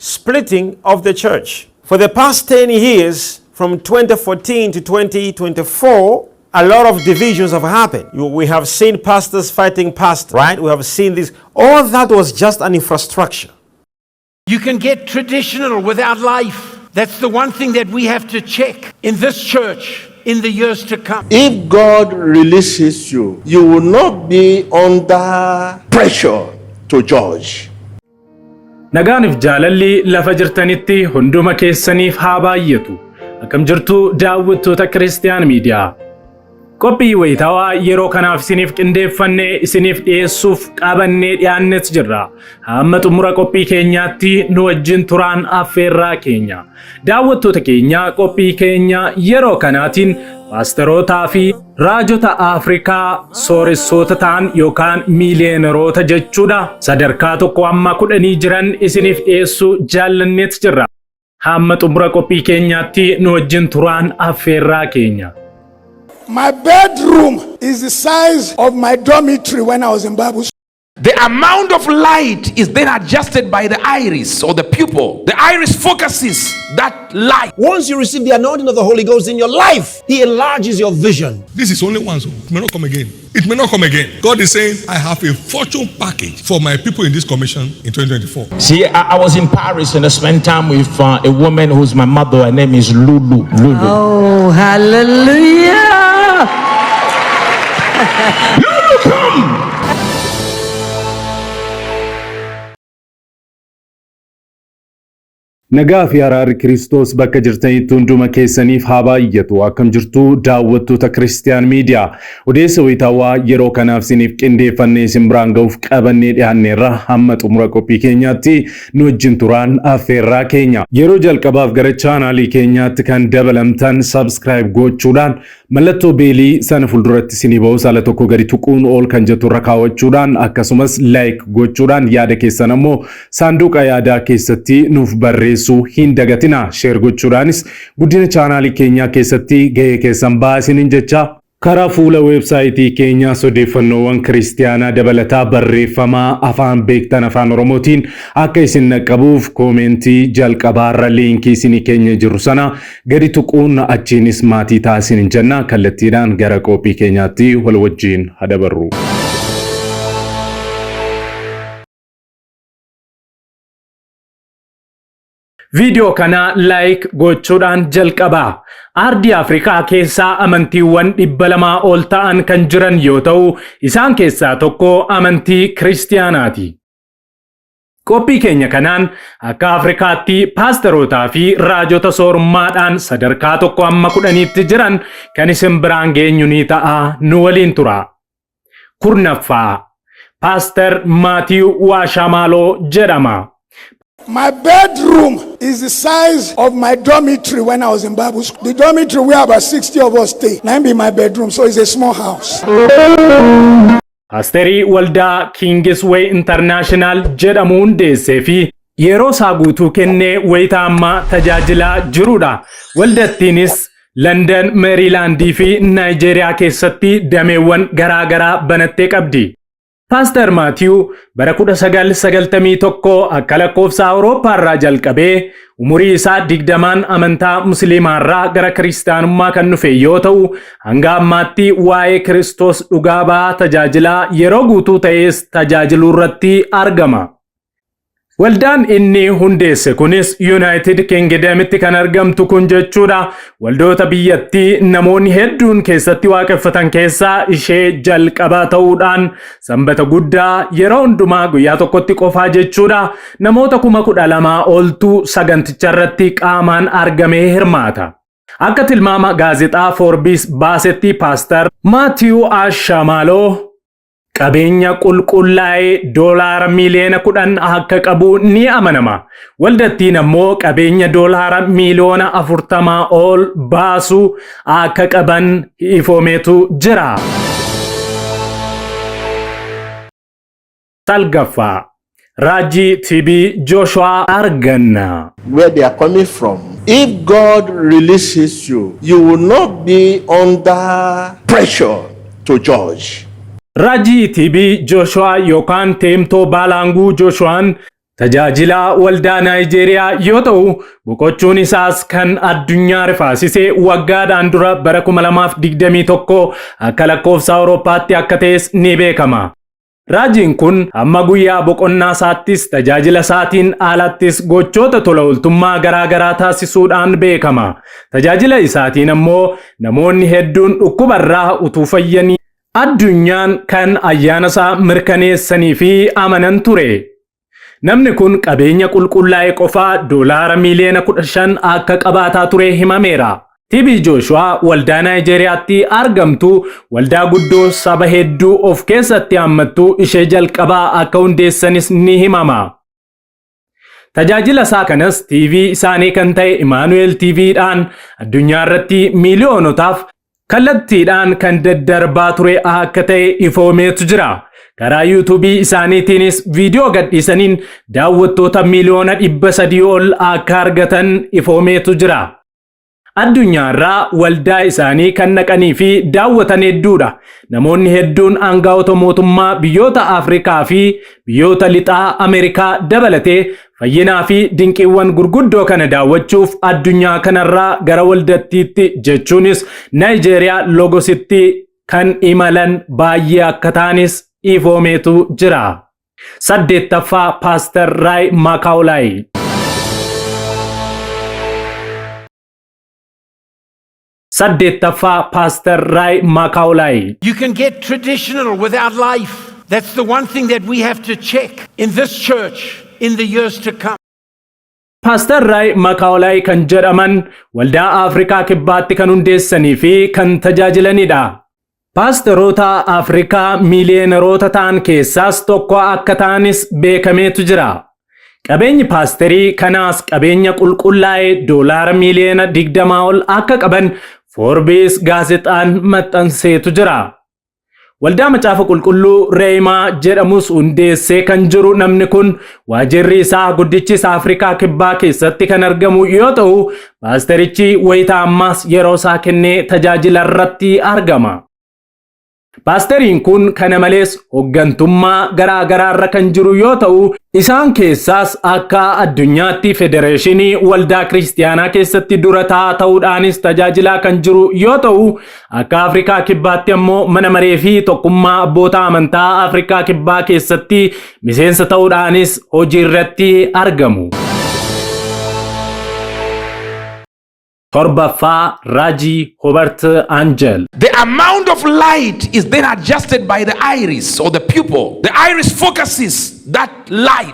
Splitting of the church. For the past 10 years, from 2014 to 2024, a lot of divisions have happened. We have seen pastors fighting pastors, right? We have seen this. All that was just an infrastructure. You can get traditional without life. That's the one thing that we have to check in this church in the years to come. If God releases you, you will not be under pressure to judge. Nagaaniif jaalalli lafa jirtanitti hunduma keessaniif haa baay'atu. Akkam jirtu daawwattoota Kiristiyaan Miidiyaa? Qophii wayitaawaa yeroo kanaaf isiniif qindeeffannee isiniif dhiyeessuuf qabannee dhiyaannes jirra. Hamma xumura qophii keenyaatti nu wajjin turaan affeerraa keenya. Daawwattoota keenya, qophii keenya yeroo kanaatiin paasterootaa fi raajota Afrikaa sooressoota ta'an yookaan miiliyooneroota jechuudha. Sadarkaa 1 hamma 10 jiran isiniif dhiyeessuu jaallanneet jirra. Hamma xumura qophii keenyaatti nu wajjin turaan affeerraa keenya. My bedroom is the size of my dormitory when I was in Bible school. The amount of light is then adjusted by the iris or the pupil. The iris focuses that light. Once you receive the anointing of the Holy Ghost in your life, He enlarges your vision. This is only once. It may not come again. It may not come again. God is saying, I have a fortune package for my people in this commission in 2024. See, I was in Paris and I spent time with a woman who's my mother. Her name is Lulu. Lulu. Oh, hallelujah! Lulu, come! Nagaa fi araarri Kiristoos bakka jirtanitti hunduma keessaniif haa baay'atu. Akkam jirtu daawwattoota Kiristiyaan Miidiyaa? Odeessa wayitaawaa yeroo kanaaf isiniif qindeeffannee isin biraan ga'uuf qabannee dhiyaanneerra. Hamma xumura qophii keenyaatti nu wajjin turaan affeerraa keenya. Yeroo jalqabaaf gara chaanaalii keenyaatti kan dabalamtan subscribe gochuudhaan, mallattoo beelii sana fuulduratti isinii ba'us ala tokko gadi tuquun ol kan jettu irra kaawwachuudhaan, akkasumas like gochuudhaan, yaada keessan ammoo saanduqa yaadaa keessatti nuuf barreessuu hin dagatina. Share gochuudhaanis guddina chaanaalii keenyaa keessatti gahee keessan ba'aa isiniin jecha. Karaa fuula weebsaayitii keenyaas odeeffannoowwan kiristiyaanaa dabalataa barreeffamaa afaan beektan Afaan Oromootiin akka isin dhaqqabuuf koomentii jalqabaarra liinkii isinii keenya jiru sana gadi tuquun achiinis maatii ta'aa isiniin jenna. Kallattiidhaan gara qophii keenyaatti wal wajjin haa dabarru. Viidiyoo kana like gochuudhaan jalqabaa. Aardii Afrikaa keessaa amantiiwwan 200 ol ta'an kan jiran yoo ta'u, isaan keessaa tokko amantii Kiristiyaanaati. Qophii keenya kanaan akka Afrikaatti paasterootaa fi raajota soorummaadhaan sadarkaa 1 hamma 10tti jiran kan isin biraan geenyu ni ta'a, nu waliin tura. 10ffaa, Paaster Maatiiw Waashamaaloo jedhama. My bedroom is the size of my dormitory when I was in Bible school. The dormitory where about 60 of us stay. Now be my bedroom, so it's a small house. Paasterii waldaa Kingsway International jedhamu hundeessee fi yeroo isaa guutuu kennee wayita ammaa tajaajilaa jirudha. Waldattiinis London, Meeriilaandii fi Naayijeeriyaa keessatti dameewwan garaa garaa banattee qabdi. Paaster Maatiiw bara 1991 akka lakkoofsa Awurooppaarraa jalqabee umurii isaa 20n amantaa Musliimaarraa gara Kiristaanummaa kan dhufe yoo ta'u, hanga ammaatti waa'ee Kiristoos dhugaa ba'aa tajaajilaa yeroo guutuu ta'es tajaajiluu irratti argama. Waldaan inni hundeesse kunis Yuunaayitid Kingidemitti kan argamtu kun jechuudha. Waldoota biyyattii namoonni hedduun keessatti waaqeffatan keessaa ishee jalqabaa ta'uudhaan sanbata guddaa yeroo hundumaa guyyaa tokkotti qofaa jechuudha. Namoota 12,000 oltu saganticha irratti qaamaan argamee hirmaata. Akka tilmaama gaazexaa Forbes baasetti, Paaster Maatiiw Ashamaaloo qabeenya qulqullaa'ee doolaara miiliyoona 10 akka qabu ni amanama. Waldattiin ammoo qabeenya doolaara miiliyoona 40 ol baasu akka qaban ifoomeetu jira. 9ffaa, Raajii TB Jooshuwaa arganna. Where they are coming from. If God releases you, you will not be under pressure to judge. Raajii TB Jooshuwaa yookaan Teemtoo Baalaanguu Jooshuwaan Tajaajilaa waldaa Naayijeeriyaa yoo ta'u, boqochuun isaas kan addunyaa rifaasise waggaadhaan dura bara 2021 akka lakkoofsa Awurooppaatti akka ta'es ni beekama. Raajiin kun hamma guyyaa boqonnaa isaattis tajaajila isaatiin alattis gochoota tola ooltummaa garaa garaa taasisuudhaan beekama. Tajaajila isaatiin ammoo namoonni hedduun dhukkubarraa utuu fayyanii addunyaan kan ayyaana isaa mirkaneessanii fi amanan ture. Namni kun qabeenya qulqullaa'e qofaa doolaara miiliyoona 15 akka qabaataa ture himameera. TB Jooshuwaa waldaa Naayijeeriyaatti argamtu waldaa guddoo saba hedduu of keessatti hammattu ishee jalqabaa akka hundeessanis ni himama. Tajaajila isaa kanas TV isaanii kan ta'e Imaanu'eel TVdhaan addunyaa irratti miiliyoonotaaf kallattiidhaan kan daddarbaa ture akka ta'e ifoomeetu jira. Karaa yuutuubii isaaniitiinis viidiyoo gadhiisaniin daawwattoota miiliyoona 300 ol akka argatan ifoomeetu jira. Addunyaarraa waldaa isaanii kan dhaqanii fi daawwatan hedduudha. Namoonni hedduun aangaa'ota mootummaa biyyoota Afrikaa fi biyyoota lixaa Ameerikaa dabalatee fayyinaa fi dinqiiwwan gurguddoo kana daawwachuuf addunyaa kanarraa gara waldattiitti jechuunis Naayijeeriyaa Logositti kan imalan baay'ee akka ta'anis ifoomeetu jira. Saddeettaffaa Paaster Raay Maakaawulaay. Saddeettaffaa Paaster Raay Maakaawulaay. You can get traditional without life. That's the one thing that we have to check in this church in the years to come. Paaster Raay Makaawulaay kan jedhaman waldaa Afrikaa Kibbaatti kan hundeessanii fi kan tajaajilanidha. Paasteroota Afrikaa miiliyooneroota ta'an keessaas tokko akka ta'anis beekameetu jira. Qabeenyi paasterii kanaas qabeenya qulqullaa'e doolaara miiliyoona 20 ol akka qaban Forbes gaazexaan maxxanseetu jira. Waldaa Macaafa Qulqulluu Reemaa jedhamus hundeessee kan jiru namni kun waajjirri isaa guddichis Afrikaa Kibbaa keessatti kan argamu yoo ta'u, paasterichi wayita ammaas yeroo isaa kennee tajaajila irratti argama. Paasteriin kun kana malees hoggantummaa garaa garaa irra kan jiru yoo ta'u, isaan keessaas akka addunyaatti federeeshinii waldaa kiristiyaanaa keessatti dura taa'aa ta'uudhaanis tajaajilaa kan jiru yoo ta'u, akka Afrikaa Kibbaatti ammoo mana maree fi tokkummaa abboota amantaa Afrikaa Kibbaa keessatti miseensa ta'uudhaanis hojii irratti argamu. Torbaffaa Raajii Hobart Angel. The amount of light is then adjusted by the iris or the pupil. The iris focuses that light.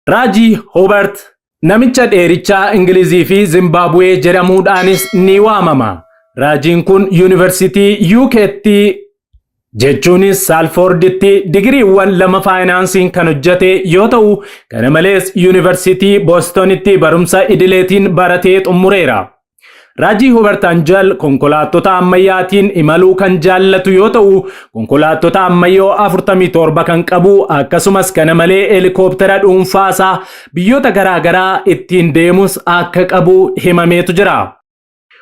Raajii Hobart namicha dheerichaa Ingilizii fi Zimbaabuwee jedhamuudhaanis ni waamama. Raajiin kun Yuunivarsiitii UK'tti jechuunis Saalfoorditti digiriiwwan lama faayinaansiin kan hojjete yoo ta'u, kana malees Yuunivarsiitii Boostonitti barumsa idileetiin baratee xumureera. Raajii Hubert Anjal konkolaattota ammayyaatiin imaluu kan jaallatu yoo ta'u, konkolaattota ammayyoo 47 kan qabu akkasumas kana malee helikooптera dhuunfaasaa biyyoota garaagaraa ittiin deemus akka qabu himameetu jira.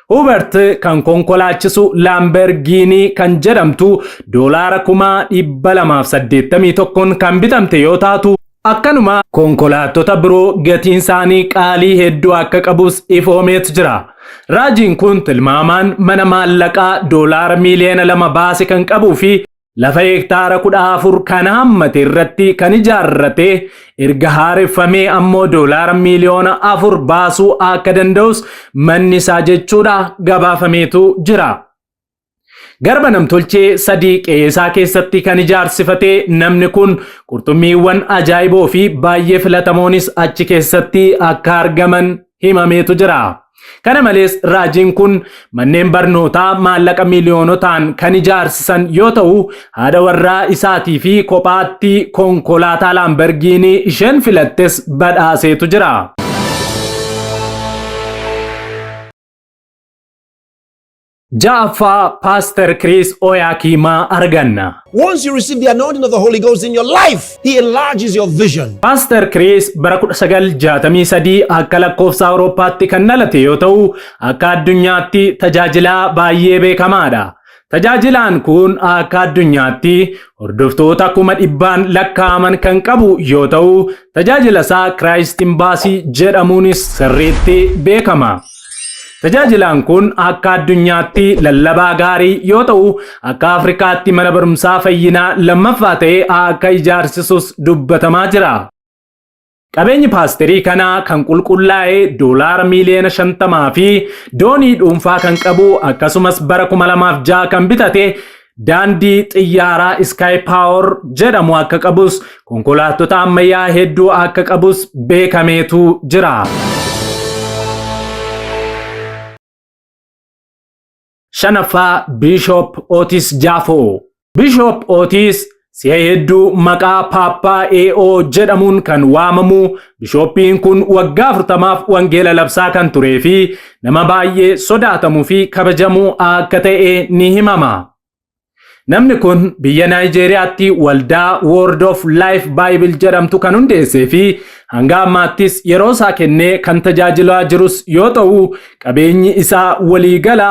Hubert kan konkolaachisu Laambergiinii kan jedhamtu doolaara 281,000 kan bitamte yoo taatu, akkanuma konkolaattota biroo gatiin isaanii qaalii hedduu akka qabus ifoomeetu jira. Raajiin kun tilmaamaan mana maallaqaa doolaara miiliyoona 2 baase kan qabuu fi lafa hektaara 14 kan hammate irratti kan ijaarrate erga haareffamee ammoo doolaara miiliyoona 4 baasuu akka danda'us manni isaa jechuudha gabaafameetu jira. Garba namtolchee 3 qe'eesaa keessatti kan ijaarsifate namni kun qurxummiiwwan ajaa'iboo fi baay'ee filatamoonis achi keessatti akka argaman himameetu jira. Kana malees raajiin kun manneen barnootaa maallaqa miiliyoonotaan kan ijaarsisan yoo ta'u, haadha warraa isaatii fi kophaatti konkolaataa Laambargiinii isheen filattes badhaaseetu jira. Ja'affaa Paaster Kiriis Oyaakiimaa arganna. Once you receive the anointing of the Holy Ghost in your life, He enlarges your vision. Paaster Kiriis bara 1963 akka lakkoofsa Awurooppaatti kan dhalate yoo ta'u, akka addunyaatti tajaajilaa baay'ee beekamaadha. Tajaajilaan kun akka addunyaatti hordoftoota 100,000 lakkaa'aman kan qabu yoo ta'u, tajaajila isaa Christ Embassy jedhamuunis sirriitti beekama. Tajaajilaan kun akka addunyaatti lallabaa gaarii yoo ta'u, akka Afrikaatti mana barumsaa fayyinaa lammaffaa ta'ee akka ijaarsisus dubbatamaa jira. Qabeenyi paasterii kanaa kan qulqullaa'e doolaara miiliyoona 50 fi doonii dhuunfaa kan qabu akkasumas bara 2006 kan bitate daandii xiyyaaraa Sky Power jedhamu akka qabus konkolaattota ammayyaa hedduu akka qabus beekameetu jira. Shanaffaa Bishop Otis Jaafoo. Bishop Otis si'a hedduu maqaa Paappaa AO jedhamuun kan waamamu bishooppiin kun waggaa 40f wangeela labsaa kan turee fi nama baay'ee sodaatamuu fi kabajamuu akka ta'e ni himama. Namni kun biyya Naayijeeriyaatti waldaa Word of Life Bible jedhamtu kan hundeessee fi hanga ammaattis yeroo isaa kennee kan tajaajilaa jirus yoo ta'u, qabeenyi isaa waliigala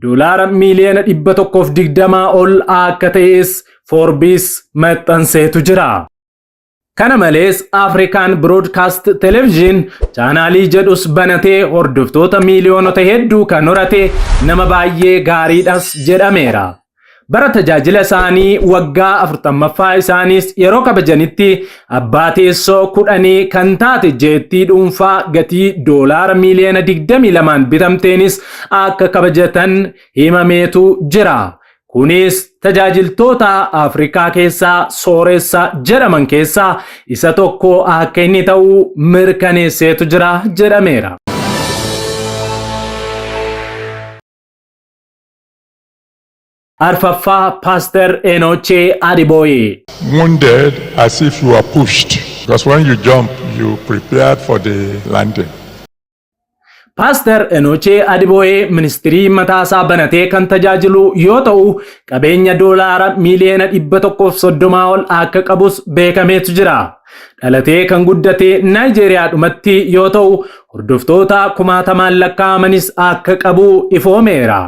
doolaara miiliyoona 120 ol akka ta'es Forbes maxxanseetu jira. Kana malees African Broadcast Television chaanaalii jedhus banatee hordoftoota miiliyoonota hedduu kan horate nama baay'ee gaariidhas jedhameera. Bara tajaajila isaanii waggaa 40ffaa isaaniis yeroo kabajanitti abbaa teessoo kudhanii kan taate jeettii dhuunfaa gatii doolaara miiliyoona 22n bitamteenis akka kabajatan himameetu jira. Kunis tajaajiltoota Afrikaa keessaa sooressa jedhaman keessaa isa tokko akka inni ta'u mirkaneesseetu jira jedhameera. Arfaffaa Paaster Enochee Adibooyee. Wounded as if you are pushed, because when you jump, you prepared for the landing. Paaster Enochee Adibooyee ministirii mataasaa banatee kan tajaajilu yoo ta'u, qabeenya doolaara miiliyoona 130 ol akka qabus beekameetu jira. Dhalatee kan guddate Naayijeeriyaadhumatti yoo ta'u, hordoftoota kumaatamaan lakkaa'amanis akka qabu ifoomeera.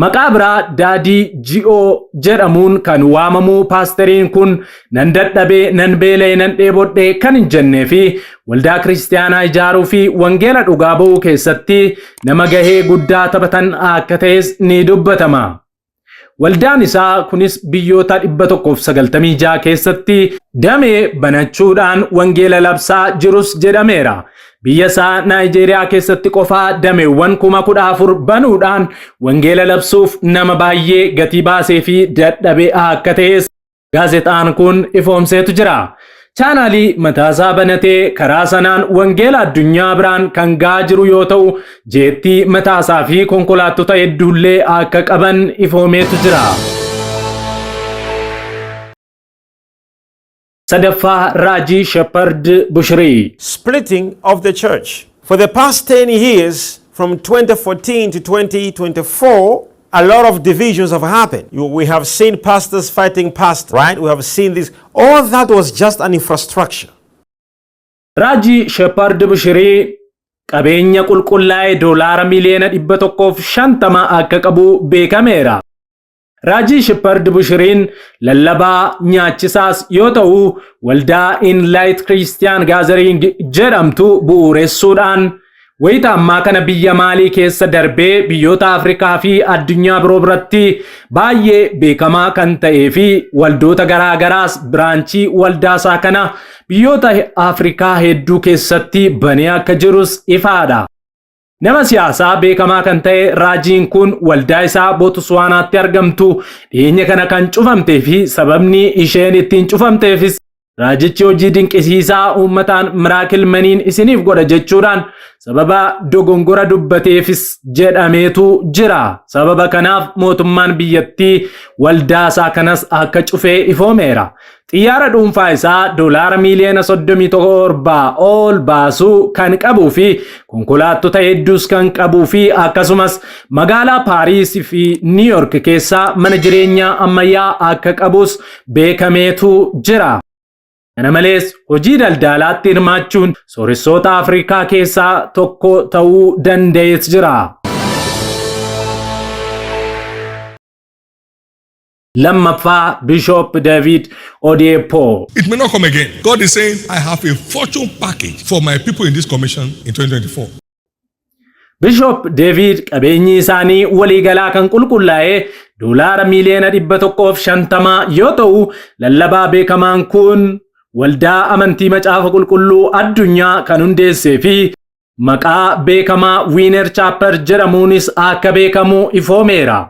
Maqaa biraa Daadii Ji'oo jedhamuun kan waamamu paasteriin kun nan dadhabee, nan beela'e, nan dheebodhe kan hin jennee fi waldaa kiristiyaanaa ijaaruu fi wangeela dhugaa ba'uu keessatti nama gahee guddaa taphatan akka ta'es ni dubbatama. Waldaan isaa kunis biyyoota 196 keessatti damee banachuudhaan wangeela labsaa jirus jedhameera. Biyya isaa Naayijeeriyaa keessatti qofaa dameewwan 14,000 banuudhaan wangeela labsuuf nama baay'ee gatii baasee fi dadhabe akka ta'es gaazexaan kun ifoomseetu jira. Chaanaalii mataasaa banatee karaa sanaan wangeela addunyaa biraan kan ga'aa jiru yoo ta'u, jeettii mataasaa fi konkolaattota hedduullee akka qaban ifoomeetu jira. Sadaffaa Raajii Shepherd Bushirii. Splitting of the church. For the past 10 years, from 2014 to 2024, a lot of divisions have happened. We have seen pastors fighting pastors, right? We have seen this. All that was just an infrastructure. Raajii Shepherd Bushirii qabeenya qulqullaa'e doolaara miiliyoona 150 akka qabu beekameera. Raajii Shepherd Bushiriin lallabaa nyaachisaas yoo ta'u, waldaa Inlight Christian Gathering jedhamtu bu'uuressuudhaan wayita ammaa kana biyya Maalii keessa darbee biyyoota Afrikaa fi addunyaa biroo biratti baay'ee beekamaa kan ta'ee fi waldoota garaa garaas biraanchii waldaasaa kana biyyoota Afrikaa hedduu keessatti banee akka jirus ifaadha. Nama siyaasaa beekamaa kan ta'e raajiin kun waldaa isaa Bootsuwaanaatti argamtu dhiyeenya kana kan cufamtee fi sababni isheen ittiin cufamteefis raajichi hojii dinqisiisaa uummataan miraakil maniin isiniif godha jechuudhaan sababa dogongora dubbateefis jedhameetu jira. Sababa kanaaf mootummaan biyyattii waldaa isaa kanas akka cufee ifoomeera. Xiyyaara dhuunfaa isaa doolaara miiliyoona 37 ol baasuu kan qabuu fi konkolaattota hedduus kan qabuu fi akkasumas magaalaa Paariis fi Niiyork keessaa mana jireenyaa ammayyaa akka qabus beekameetu jira. Kana malees hojii daldaalaatti hirmaachuun sooressoota Afrikaa keessaa tokko ta'uu danda'ees jira. Lammaffaa Bishop David Oyedepo. It may not come again. God is saying, I have a fortune package for my people in this commission in 2024. Bishop David qabeenyi isaanii waliigalaa kan qulqullaa'e doolaara miiliyoona 150 yoo ta'u, lallabaa beekamaan kun waldaa amantii Macaafa Qulqulluu addunyaa kan hundeessee fi maqaa beekamaa Winners Chapel jedhamuunis akka beekamu ifoomeera.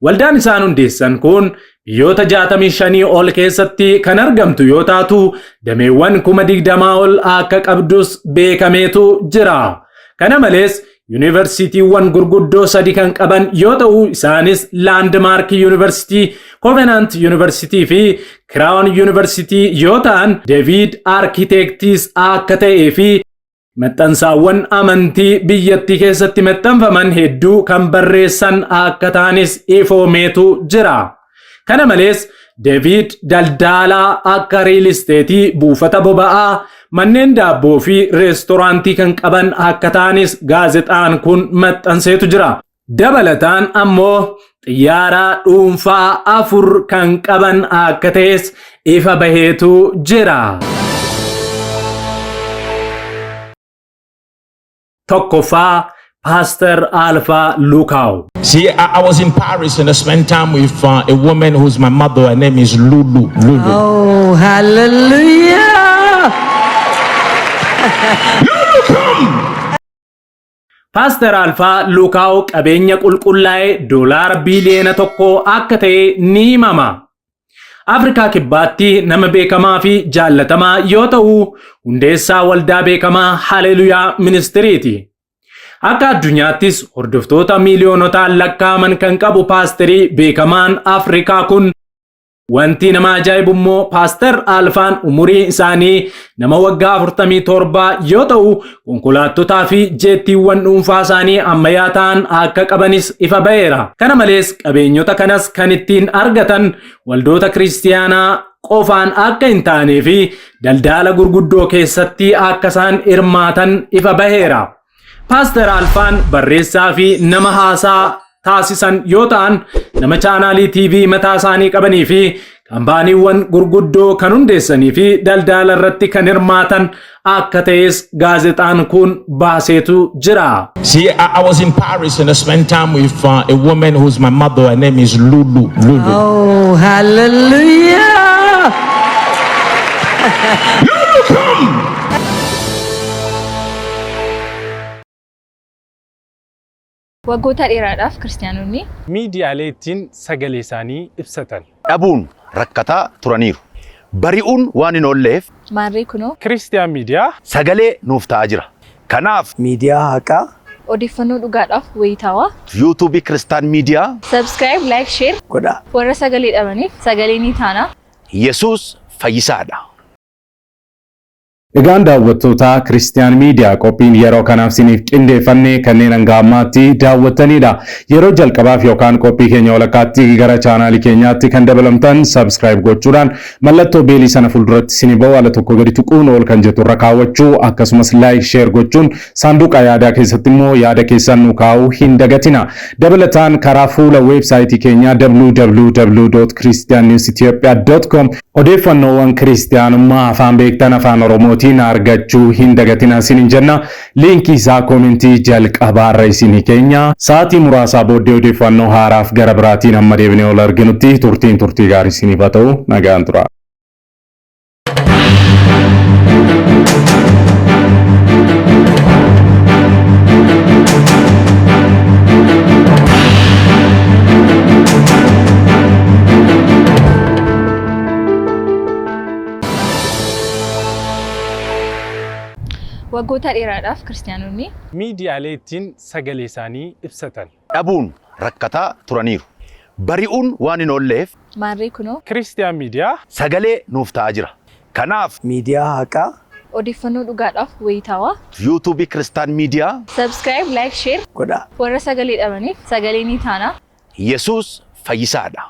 Waldaan isaan hundeessan kun biyyoota 65 ol keessatti kan argamtu yoo taatu, dameewwan 20,000 ol akka qabdus beekameetu jira. Kana malees yuunivarsiitiiwwan gurguddoo sadi kan qaban yoo ta'u, isaanis Landmark University, Covenant University fi Crown University yoo ta'an, David Architects akka ta'ee fi maxxansaawwan amantii biyyattii keessatti maxxanfaman hedduu kan barreessan akka ta'anis ifoomeetu jira. Kana malees David daldalaa akka real estate, buufata boba'aa, manneen daabboo fi reestoraantii kan qaban akka ta'anis gaazexaan kun maxxanseetu jira. Dabalataan ammoo xiyyaara dhuunfaa afur kan qaban akka ta'es ifa baheetu jira. Tokkoffaa Pastor Alpha Lukau. See, I was in Paris and I spent time with a woman who's my mother. Her name is Lulu. Lulu. Oh, hallelujah. Lulu, come! Pastor Alpha Lukau qabeenya qulqullaa'e doolaara biiliyoona 1 akka ta'e ni himama. Afrikaa Kibbaatti nama beekamaa fi jaallatamaa yoo ta'u, hundeessaa waldaa beekamaa Haleluyaa Ministiriiti. Akka addunyaattis hordoftoota miiliyoonotaan lakkaa'aman kan qabu paasterii beekamaan Afrikaa kun, wanti nama ajaa'ibu immoo Paaster Alfaan umurii isaanii nama waggaa 47 yoo ta'u, konkolaattotaa fi jeettiiwwan dhuunfaa isaanii ammayyaa ta'an akka qabanis ifa ba'eera. Kana malees qabeenyota kanas kan ittiin argatan waldoota kiristiyaanaa qofaan akka hin taanee fi daldala gurguddoo keessatti akka isaan hirmaatan ifa baheera. Paaster Alfaan barreessaa fi nama haasaa taasisan yoo ta'an, nama chaanaalii TV mataa isaanii qabanii fi kaampaaniiwwan gurguddoo kan hundeessanii fi daldala irratti kan hirmaatan akka ta'es gaazexaan kun baaseetu jira. See, I was in Paris and I spent time with a woman who's my mother. Her name is Lulu. Lulu. Oh, hallelujah. Lulu, come! Waggoota dheeraadhaaf kiristaanonni Miidiyaalee ittiin sagalee isaanii ibsatan dhabuun rakkataa turaniiru. Bari'uun waan hin oolleef Maarree kunoo Kiristiyaan Miidiyaa sagalee nuuf ta'aa jira. Kanaaf miidiyaa haqaa odeeffannoo dhugaadhaaf wayitaawaa yuutuubii Kiristaan Miidiyaa subscribe, like, share godhaa. Warra sagalee dhabaniif sagalee ni taana. Yesuus fayyisaadha. Egaan daawwattoota Kiristiyaan Miidiyaa, qophiin yeroo kanaaf isiniif qindeeffanne kanneen hanga ammaatti daawwattanidha. Yeroo jalqabaaf yookaan qophii keenya walakkaatti gara chaanaalii keenyaatti kan dabalamtan, subscribe gochuudhaan mallattoo beelii sana fuulduratti isinii bahu ala tokko gadi tuquun ol kan jettu irra kaawwachuu, akkasumas like, share gochuun saanduqa yaadaa keessatti immoo yaada keessan nu kaa'uu hin dagatina. Dabalataan karaa fuula weebsaayitii keenyaa www.christiannewsethiopia.com odeeffannoowwan kiristiyaanummaa afaan beektan afaan Oromootiin argachuu hin dagatina isiniin jenna. Liinkii isaa koomentii jalqabaarra isinii keenya. Sa'aatii muraasaa booddee odeeffannoo haaraaf gara biraatiin amma deebinee ol arginutti turtiin turtii gaarii isiniif haa ta'u, nagaan tura. Waggoota dheeraadhaaf kiristaanonni Miidiyaalee ittiin sagalee isaanii ibsatan dhabuun rakkataa turaniiru. Bari'uun waan hin oolleef Maarree kunoo Kiristiyaan Miidiyaa sagalee nuuf ta'aa jira. Kanaaf miidiyaa haqaa odeeffannoo dhugaadhaaf wayitaawaa yuutuubii Kiristaan Miidiyaa subscribe, like, share godhaa. Warra sagalee dhabaniif sagalee ni taana. Yesuus fayyisaadha.